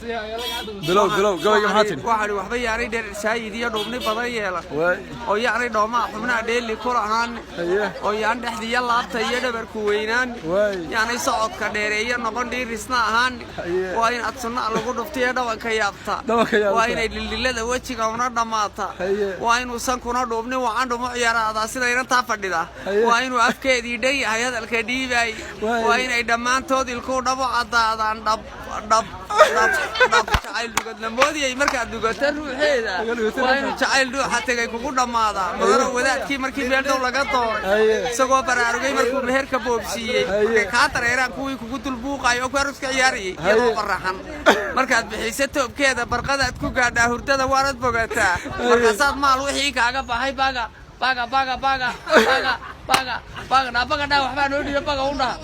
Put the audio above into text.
Bilow, bilow gabayga. Maxaa tidhi? Waxaan waxba yaanay dheer saayid iyo dhuubni badan yeelan Waay. oo yaanay dhoomaa xubnaha dheeli ku lahaan oo yaan dhexdiya laabta iyo dhabarku weynaan, Waay. yaanay socodka dheereeyo noqon dhiirisna ahaan. Waa in ad sunna lagu dhuftiyo dhabanka yaabta. Dhabanka yaabta. Waa inay dhildhilada wejiga una dhammaata. Waa inuu sankuna dhuubni wacan dhumuc yaraadaa sida inantaa fadhida. Waa inuu afkeedii dhan yahay hadalka dhiibaay. Waay. Waa inay dhammaantood ilkuu dhabo caddaadaan, dhab dhab dhab dhab. Jacayl dhugadla moodiyay markaad dhugato ruuxeeda. Dhugato. Waa inuu jacayl dhuuxa tegay kugu dhammaadaa. Mudano wadaadkii markii meel dhow laga dooray, isagoo baraarugay markuu meherka boobsiiyey, markay kaa dareeraan kuwii kugu dulbuuqay oo ku aruska ciyaarayay iyadoo baraxan markaad bixisa toobkeeda, barqadaad ku gaadhaa hurdada, waanad bogataa. Markaasaad maal wixii kaaga baxay baga baga baga baga baga baga baga dhaa baga dhaa, waxbaa noo dhiiba, baga u dhaha.